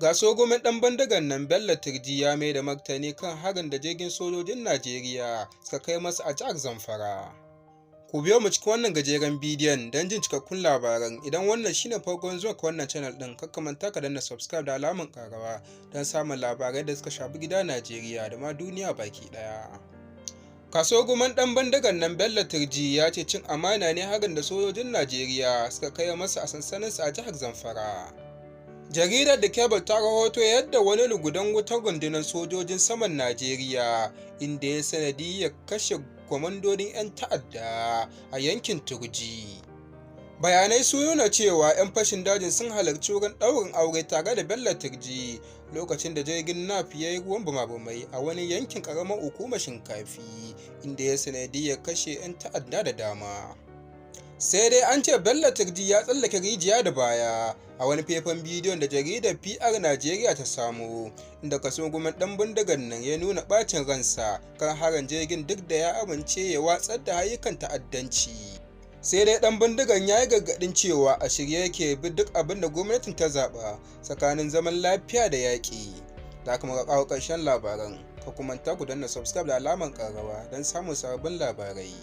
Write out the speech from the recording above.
Ga sogomin ɗan bindigan nan Bello Turji ya mai da martani kan harin da jirgin sojojin Najeriya suka kai masa a jihar Zamfara. Ku biyo mu cikin wannan gajeren bidiyon don jin cikakkun labaran. Idan wannan shine farkon zuwa ka wannan channel ɗin, kar ka manta ka danna subscribe da alamar ƙararrawa don samun labarai da suka shafi gida Najeriya da ma duniya baki ɗaya. Kasurgumin ɗan bindigan nan Bello Turji ya ce cin amana ne harin da sojojin Najeriya suka kai masa a sansaninsa a jihar Zamfara. Jaridar The Cable ta rahoto yadda wani lugudan wutar rundunar sojojin saman Najeriya inda ya sanadiyyar kashe kwamandodin 'yan ta'adda a yankin Turji. Bayanai sun nuna cewa 'yan fashin dajin sun halarci wurin ɗaurin aure tare da Bello Turji lokacin da jirgin NAF ya yi ruwan bama-bamai a wani yankin ƙaramar hukumar Shinkafi, inda ya sanadiyyar kashe 'yan ta'adda da dama. Sai dai an ce Bello Turji ya tsallake rijiya da baya a wani faifan bidiyon da jaridar PR Najeriya ta samo, inda kasurgumin ɗan bindigan nan ya nuna ɓacin ransa kan harin jirgin, duk da ya amince ya watsar da ayyukan ta'addanci. Sai dai ɗan bindigan ya yi gargaɗin cewa a shirye yake bi duk abin da gwamnatin ta zaɓa tsakanin zaman lafiya da yaƙi. Da aka muka kawo ƙarshen labaran, ka kuma manta ku danna subscribe da alamar ƙararrawa don samun sababbin labarai.